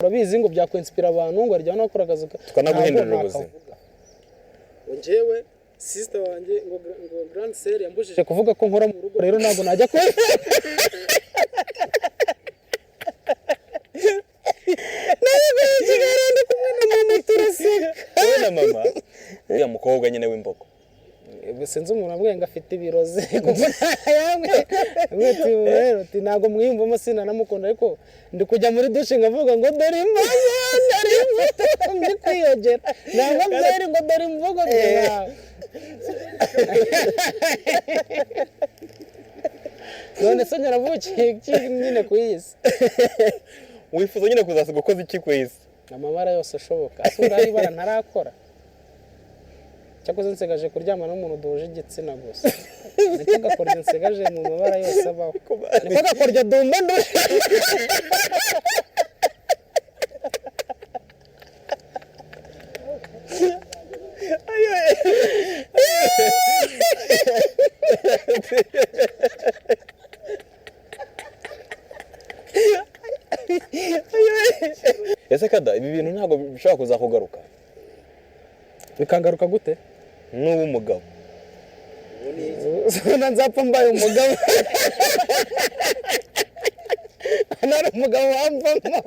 urabizi ngo byakwinspira abantu, ngo arya no gukora akazi Tukanaguhindurira ntabwo ubuzima. nakavuga. Ngo njyewe sister wanjye ngo grand sœur yambujije kuvuga ko nkora mu rugo, rero ntabwo najya ko ndi kumwe na mama turaseka. Wowe na mama, uriya mukobwa nyine w'imbogo. Sinzi umuntu ambwiye ngo afite ibirozi, kuko yamwe ati rero ati ntabwo mwiyumvamo, sinanamukunda, ariko ndi kujya muri dushe ngavuga ngo dore imbogo, dore imbogo, ndi kwiyogera ntabwo byeri ngo dore imbogo byawe. None se nyaravukiye iki nyine ku iyi si? Wifuza nyine kuzasiga ukoze iki ku isi? Amabara yose ashoboka. Ese ubu hari ibara ntarakora? Cyakoze nsigaje kuryama n'umuntu duhuje igitsina gusa, niko gakoryo nsigaje mu mabara yose abaho, niko gakoryo dumba ndusha. Ese kada, ibi bintu ntabwo bishobora kuzakugaruka? Bikangaruka gute? N'uba umugabo. Ubona nzapfa mbaye umugabo, nari umugabo wamvamo.